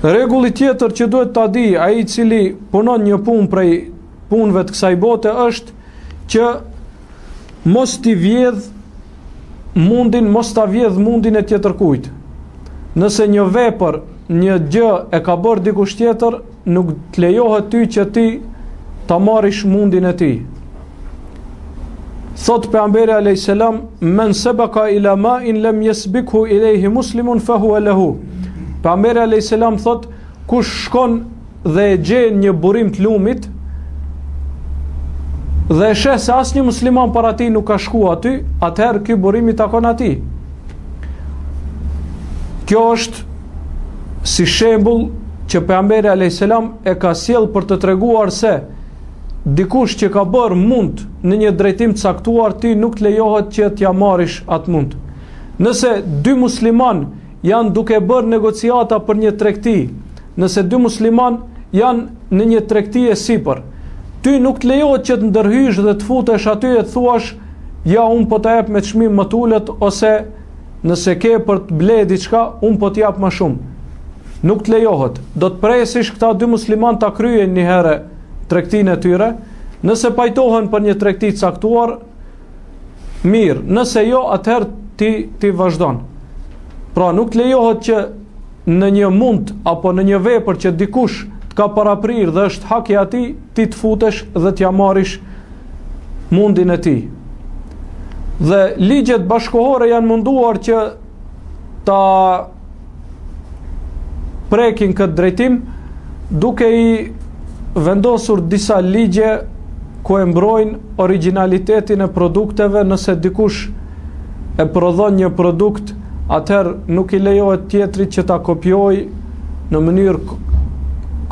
Rregulli tjetër që duhet ta di ai i cili punon një punë prej punëve të kësaj bote është që mos t'i vjedh mundin, mos ta vjedh mundin e tjetërkujt. Nëse një vepër, një gjë e ka bërë dikush tjetër, nuk të lejohet ty që ti ta marrish mundin e tij. Thot pejgamberi alayhis salam, "Men sabaka ila ma'in lam yasbikhu ilayhi muslimun fa huwa lahu." Pejgamberi alayhis salam thot, kush shkon dhe e gjen një burim të lumit dhe e sheh se asnjë musliman para tij nuk ka shku aty, atëherë ky burim i takon atij. Kjo është si shembull që pejgamberi alayhis salam e ka sjell për të treguar se dikush që ka bërë mund në një drejtim të caktuar ty nuk të lejohet që t'ia marrish atë mund. Nëse dy musliman janë duke bërë negociata për një tregti, nëse dy musliman janë në një tregti e sipër, ty nuk të lejohet që të ndërhysh dhe të futesh aty e të thuash ja unë po ta jap me çmim më të ulët ose Nëse ke për të ble diçka, unë po të jap më shumë. Nuk të lejohet. Do të presish këta dy musliman ta kryejnë një herë tregtinë e tyre. Nëse pajtohen për një tregti të caktuar, mirë. Nëse jo, atëherë ti ti vazhdon. Pra nuk të lejohet që në një mund apo në një vepër që dikush të ka paraprirë dhe është hak i atij, ti të futesh dhe t'ia marrish mundin e tij. Dhe ligjet bashkëkohore janë munduar që ta prekin këtë drejtim duke i vendosur disa ligje ku e mbrojnë origjinalitetin e produkteve nëse dikush e prodhon një produkt atëherë nuk i lejohet tjetrit që ta kopjojë në mënyrë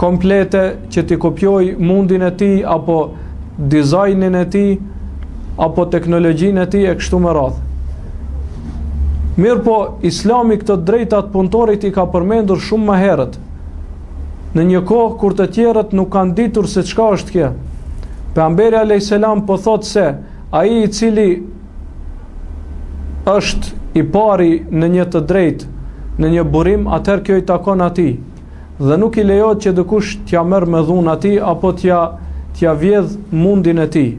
komplete që t'i kopjojë mundin e tij apo dizajnin e tij apo teknologjinë e tij e kështu me radhë. Mirëpo, Islami këto drejta të punëtorit i ka përmendur shumë më herët. Në një kohë kur të tjerët nuk kanë ditur se çka është kjo. Pejgamberi alayhis salam po thotë se ai i cili është i pari në një të drejtë, në një burim, atëherë kjo i takon atij. Dhe nuk i lejohet që dikush t'ia merr me dhunë atij apo t'ia t'ia vjedh mundin e tij.